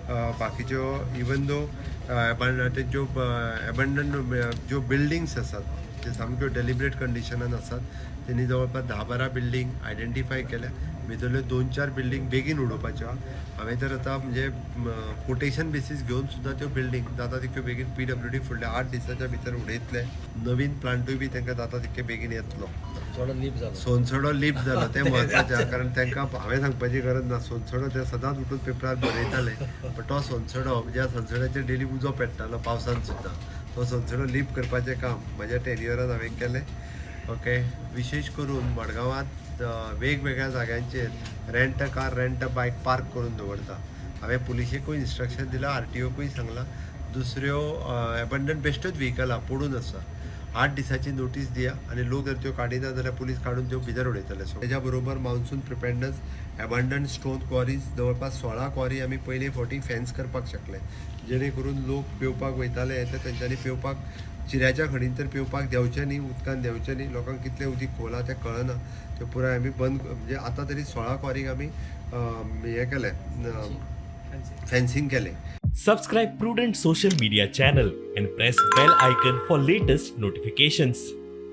बाकीच्यो even though तेंच्यो abandon ज्यो बिल्डिंग्स आसात ते सामक्यो डेलिबरेट कंडिशनान आसात. तेणी जवळपास 10-12 बिल्डींग आयडेंटिफाय केल्या. भितरल्यो 2-4 बिल्डींग बेगीन उडोवपाच्यो आहा. हांवें तर आतां म्हणजे कोटेशन बेसीस घेवन सुद्दां त्यो बिल्डींग जाता तितक्यो बेगीन पीडब्ल्यूडी फुडल्या 8 दिसाच्या भितर उडयतले. नवीन प्लांटूय बी तांकां जाता तितके बेगीन येतलो. थोडो लीप जालो. सोनसडो लीप जालो तें म्हत्वाचें आहा, कारण तांकां हांवें सांगपाची गरज ना. सोनसडो ते सदांच उठून पेपरार बरयताले, पण तो सोनसडो, ज्या सोनसड्याचेर डेली उजो पेट्टालो पावसान सुद्दां, तो सोनसडो लीप करपाचें काम म्हज्या टेन्युअरान हांवें केलें. ओके, विशेश करून मडगांवांत वेगवेगळ्या जाग्यांचेर rent a car, rent a bike park करून दवरता. हांवें पुलिशेकूय इन्स्ट्रक्शन दिलां, आरटीओकूय सांगलां. दुसऱ्यो एबंडन बेश्टोच व्हिकलां पडून आसा, 8 दिसाची नोटीस दिया आनी लोक जर त्यो काडिना जाल्यार पुलीस काडून त्यो भितर उडयतले. सो तेज्या बरोबर monsoon preparedness, abandon stone quarries, जवळपास 16 क्वॉरी आमी पयले फावटी फेन्स करपाक शकले, जेणे करून लोक पेंवपाक वयताले ते तेंच्यांनी पेंवपाक चिऱ्याच्या खणीन तर पेंवपाक देंवचें न्ही, उदकान देंवचें न्ही. लोकांक कितलें उदीक खोल आहा तें कळना. त्यो पुराय आमी बंद, म्हणजे आतां तरी 16 क्वॉरीक आमी हें केलें, फेन्सींग केलें. Subscribe Prudent Social Media channel and press bell icon for latest notifications.